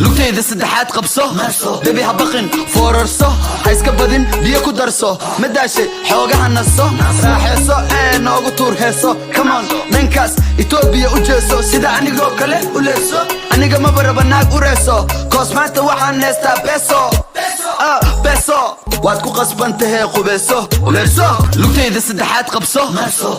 Lugtayda saddexaad qabso, baby, ha baqin, foorarso, ha iska badin, biyo ku darso. Ma daashay? Xoogaha naso, raaxeeso ee noogu tuur heeso. Come on, dhankaas Itoobiya u jeeso, sida anigoo kale u leeso. Aniga maba raba naag u reeso, 'cause maanta waxaan heystaa beso. Ah, beso. Waad ku qasban tahee, qubayso, qubayso. Lugtayda saddexaad qabso,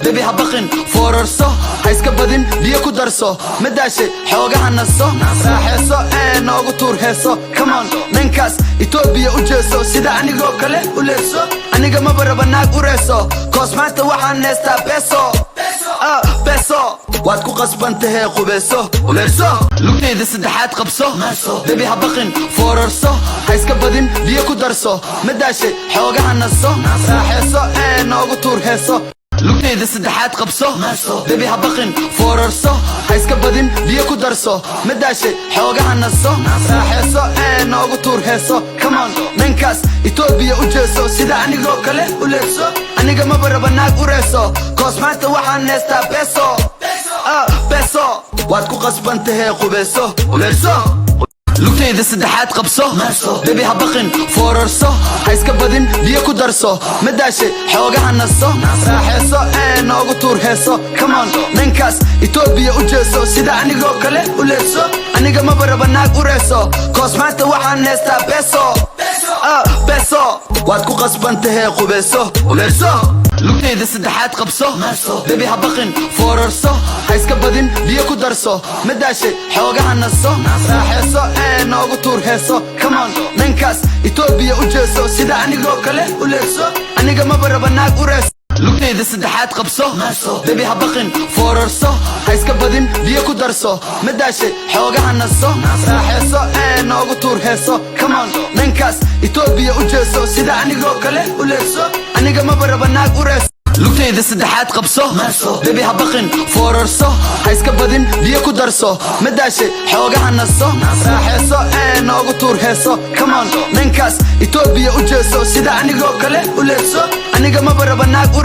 baby, ha baqin, foorarso, ha iska badin, biyo ku darso. Ma daashay? Xoogaha naso, raaxeeso ee noogu tuur heeso. Come on, dhankaas Itoobiya u jeeso, sida anigoo kale u leeso. Aniga maba raba naag u reeso, 'cause maanta waxaan heystaa beso. Ah, beso. Waad ku qasban tahee, qubayso, qubayso. Lugtayda saddexaad qabso, baby, ha baqin, foorarso, ha iska badin, biyo ku darso. Ma daashay? Xoogaha naso, raaxeeso ee noogu tuur heeso. Lugtayda saddexaad qabso, baby, ha baqin, foorarso, ha iska badin, biyo ku darso. Ma daashay? Xoogaha naso, raaxeeso ee noogu tuur heeso. Come on, dhankaas Itoobiya u jeeso, sida anigoo kale u leeso. Aniga maba raba naag u reeso, 'cause maanta waxaan heystaa beso. Ah, beso. Waad ku qasban tahee, qubayso, qubayso. Lugtayda saddexaad qabso, baby, ha baqin, foorarso, ha iska badin, biyo ku darso. Ma daashay? Xoogaha naso, raaxeeso ee noogu tuur heeso. Come on, dhankaas Itoobiya u jeeso, sida anigoo kale u leeso. Aniga maba raba naag u reeso, 'cause maanta waxaan heystaa beso. Ah, beso. Waad ku qasban tahee, qubayso, qubayso. Lugtayda saddexaad qabso, baby, ha baqin, foorarso, ha iska badin, biyo ku darso. Ma daashay? Xoogaha naso, raaxeeso ee noogu tuur heeso. Come on, dhankaas Itoobiya u jeeso, sida anigoo kale u leeso. Aniga maba raba naag u reeso. Lugtayda saddexaad qabso, baby, ha baqin, foorarso, ha iska badin, biyo ku darso. Ma daashay? Xoogaha naso, raaxeeso ee noogu tuur heeso. Come on, dhankaas Itoobiya u jeeso, sida anigoo kale u leeso. Aniga maba raba naag u reeso. Lugtayda saddexaad qabso, baby, ha baqin, foorarso, ha iska badin, biyo ku darso. Ma daashay? Xoogaha naso, raaxeeso ee noogu tuur heeso. Come on, dhankaas Itoobiya u jeeso, sida anigoo kale u leeso. Aniga maba raba naag u.